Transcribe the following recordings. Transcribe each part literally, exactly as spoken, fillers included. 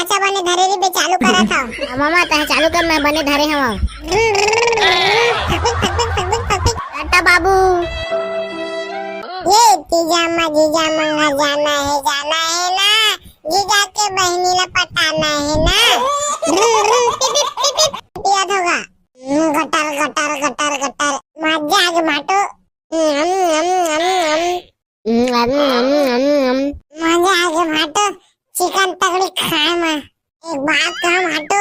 अच्छा, बने धरे रहिबे, चालू करत हव। हाँ, मामा, तैं चालू कर, मैं बने धरे हवं। फकफिक, फकफिक, फकफिक, फकफिक। टाटा बाबू। ये तीजा मा जीजा मन घर जाना हे, जाना हे ना। जीजा के बहिनी ला पटाना हे ना। टिपिप, टिपिप, टिपिप। पियत होगा। हम्म, गटर, गटर, गटर, गटर। मजा आगे भाटो। हम्म, हम्म, हम्म, हम्म, हम्म। हम्म, हम्म, हम्म, हम्म, हम्म। मजा आगे भाटो। चिकन तगड़ी खाए मा। एक बात कहा भाटो।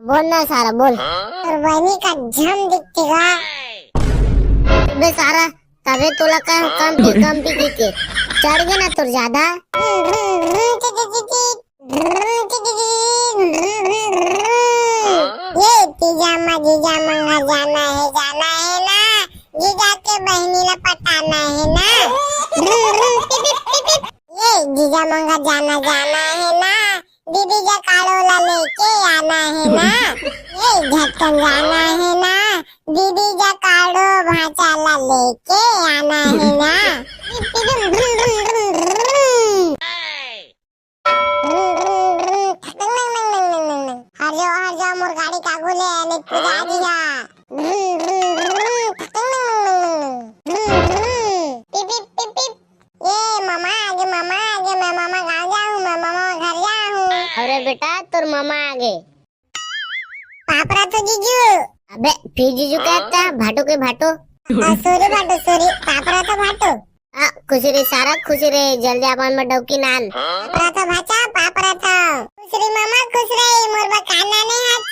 बोल ना सारा, बोल। तोर बहिनी का झम दिखती गा। बे सारा, तबे तोला कहे कम पी, कम पी, पी के। चढ़ गे ना तोर ज्यादा। ये तीजा मा जीजा मन घर जाना हे, जाना हे ना। जीजा के बहिनी ला पटाना हे ना। टिपिप, टिपिप। ये जीजा मन घर जाना, जाना हे ना। दीदी जकाड़ो ला लेके आना हे ना। ये झटकन जाना हे ना। दीदी जकाड़ो भांचा ला लेके आना हे ना। टिपिप, टिपिप, भ्रुम, भ्रुम, भ्रुम, भ्रुम। हर जो, हर जो, मोर गाड़ी के आगू ले, नहीं कुदा दिया। टिपिप, टिपिप। ए मामा आगे, मामा आगे, मैं मामा गाँव जाहूँ, मैं मामा घर जाहूँ। अरे बेटा, तोर मामा आगे। पापरा तो जीजू। अबे, फिर जीजू कहता, भाटो के भाटो। आ, sorry भाटो, sorry, पापरा तो भाटो। आ, खुश रे सारा, खुश रे, जल्दी अपन में डौकी नान। पापरा तो भाचा, पापरा तो। खुश रे मामा, खुश रे, मोर बा कान नाने हाथ।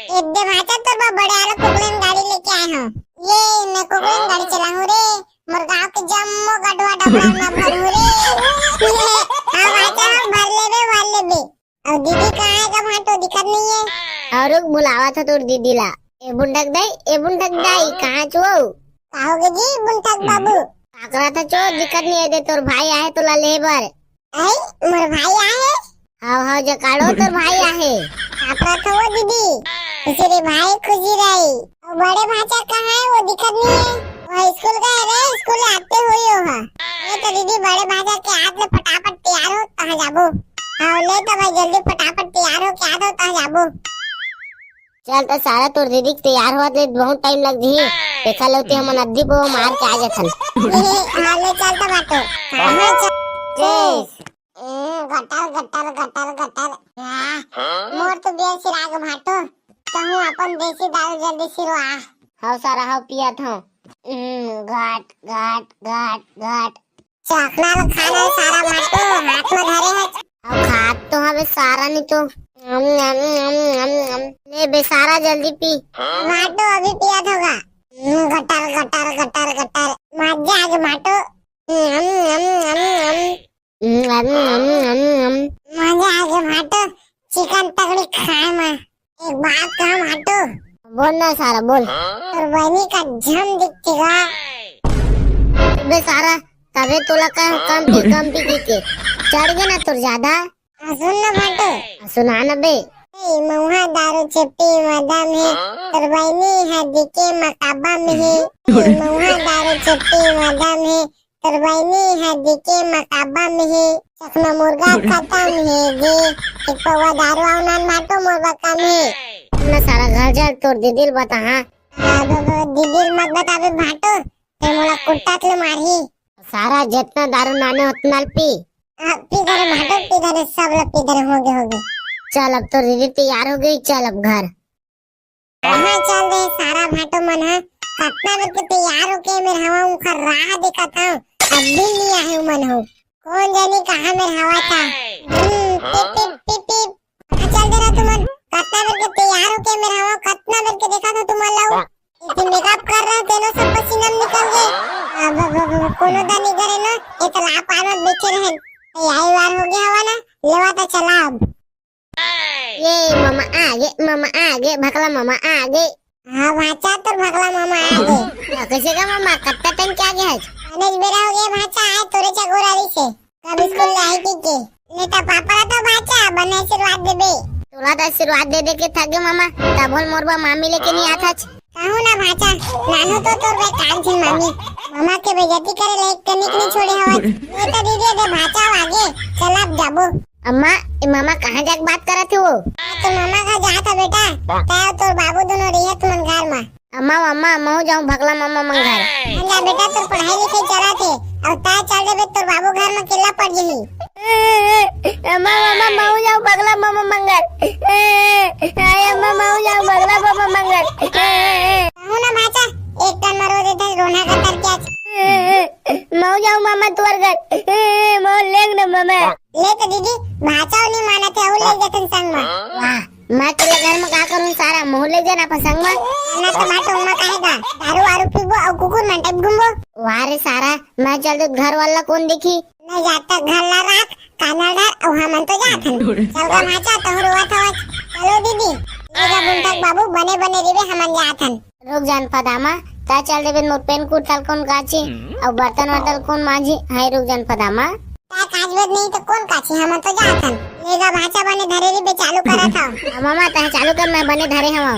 ए दे भाचा, तोर बा बड़े वाला कुकलेन गाड़ी लेके आए हो। ये मैं कुकलेन गाड़ी चलाहूँ रे, मोर गाँव के जम्मो गडवा डबरा में भरू रे। हाँ भाचा, भर लेबे, भर लेबे। अउ दीदी कहाँ हे गा भाटो, दिखत नहीं है। अउ रुक, बुलावत हँव तोर दीदी ला। ए बुंडक दाई, ए बुंडक दाई, कहाँ चो? का होगे जी बुंडक बाबू? काकरा था चो, दिखत नहीं है दे, तोर भाई आहे तोला ले बर। आई, मोर भाई आहे? हाव, हाव, जकाड़ो तोर भाई आहे। काकरा था वो दीदी। खुशी रे भाई, खुशी रही। अउ बड़े भाचा कहाँ हे? वो दिखत नहीं है। वो स्कूल गए रे, स्कूल ले आते हुई हो हा। ये तो दीदी बड़े भाचा के हाथ में फटाफट तैयार हो, कहाँ जाबो? हाँ, ले तो भाई जल्दी फटाफट तैयार हो, क्या दो, कहाँ जाबो? चल तो सारा तोर दीदी के तैयार होत ले बहुत टाइम लग जही। देखा लो ते हमन अद्धी पो मार के आ जाथन। हाँ, ले चल तो भाटो। कहाँ चल? ए, गटर, गटर, गटर, गटर। हाँ, मोर तो बियर सिराग भाटो। कहूँ अपन देसी दारू जल्दी सिरवा। हव सारा, हव पियत हँव। हम्म, घाट, घाट, घाट, घाट। चखना ल खा ले सारा भाटो, हाथ में धरे हे। अब खात तो हवे सारा नहीं तो। अम, अम, अम, अम, अम। ले बे सारा जल्दी पी। भाटो अभी पियत होगा। हम्म, गटर, गटर, गटर, गटर। मजा आगे भाटो। हम्म, अम, अम, अम, अम। हम्म, अम, अम, अम, अम। मजा आगे भाटो, चिकन तगड़ी खाए मा। एक बात कहा भाटो। बोल ना सारा, बोल। तोर बहिनी का झम दिखती गा। बे सारा, तबे तोला कहे कम पी, कम पी, पी के। चढ़ गे ना तोर ज्यादा। हाँ, सुन ना भाटो। सुना ना बे। ए, महुआ दारू चेपटी मा दम हे, तोर बहिनी हा दिखे मकाबा में हे। ए, महुआ दारू चेपटी मा दम हे, तोर बहिनी हा दिखे मकाबा में हे। चखना मुर्गा खतम हे जी, एक पौवा दारू अउ नान भाटो मोर बर कम हे। ना सारा घर चल तोर दीदी ल बता, हाँ। आ, दीदी ल मत बताबे भाटो, ते मोला कुट्टा ले मारही। सारा जितना दारू नाने उतना ल पी। हाँ, पी धरे भाटो, पी धरे, सब ल पी धरे, होगे, होगे। चल अब तोर दीदी तैयार होगे, चल अब घर। कहाँ चल दे सारा भाटो मन ह? कतना बेर के तैयार होके मेर हवा उखर राह देखत हव, अब भी नहीं आहे उमन हो। कौन जानी कहाँ मेर हवा था। हम्म, टिप, टिप, टिप, टिप। कहाँ चल दे रहा तुमन? कतना बेर के तैयार होके मेर हवा, कतना बेर के देखत हव तुमन ला। इतनी मेकअप कर रहा तेनो सब पसीना में निकल गए। अब, अब, अब, अब कोनो दा नहीं करे ना, ये तो ला पान में बैठे रहे। तैयारी वार होगे हवा ना, लेवा तो चला अब। ये मामा आगे, मामा आगे, भकला मामा आगे। हाँ भाचा, तोर भकला मामा आगे। हाँ, कइसे का मामा, कतना टाइम के आगे हस? पाँच बेरा होगे भाचा, आए तोरे चकोरारी से। कब स्कूल जाए की के? ले तो पापा तो भाचा, बने आशीर्वाद देबे। तोला तो आशीर्वाद दे दे के थक गे मामा, तभो ले मोर बर मामी लेके नहीं आथस। कहूँ ना भाचा, नानू तो तोर बर कान छन मामी। मामा के बेइज्जती करे लायक कनिक नहीं छोड़े हवस। ये तो दीदी दे भाचा आगे, चल अब जाबो। अम्मा, ए मामा कहाँ जाके बात करत हे वो? तो मामा का जात हे बेटा, तै अउ तोर बाबू दोनों रहिया तुमन घर मा। अम्मा, अम्मा, महूँ जाऊँ भगला मामा मन घर। जा बेटा, तोर पढ़ाई लिखाई चलत हे, अउ तै चल देबे तोर बाबू घर मा अकेला पड़ जही। अम्मा, अम्मा, महूँ जाऊँ भगला मामा मन घर। हाय अम्मा, महूँ जाऊँ भगला मामा मन घर। कहूँ ना भाचा, एक टन मरो देते रोना का तर क्या? महूँ जाऊँ मामा तोर घर। महूँ लेग ना मामा। ले तो दीदी, भाचा नहीं मानत हे, अउ ले जतन संग मा। वाह, मैं अकेला घर मा का करूँ सारा, महूँ ले जाना अपन संग मा। ना तो भाटो मा काहे गा, दारू वारू पीबो अउ कुकुर मन टाइप घूमबो। वाह रे सारा, मैं चल दूँ घर वाला कोन देखी? नहीं जाता घर ला राख, कानल डर, अउ हमन तो जात हन। चल गा भाचा, तहु रोवत हवस। चलो दीदी, ले जा बुंठक बाबू, बने बने रिबे, हमन जात हन। रुक जान पदामा, तै चल देबे मोर पेन कुटल कोन काची, अउ बर्तन वर्तन कोन मांजी, हाय रुक जान पदामा। तै काच बेद नहीं तो कोन काची, हमन तो जात हन। ले गा भाचा बने धरे रिबे, चालू करत हव। हाँ मामा, तै चालू कर, मैं बने धरे हवं।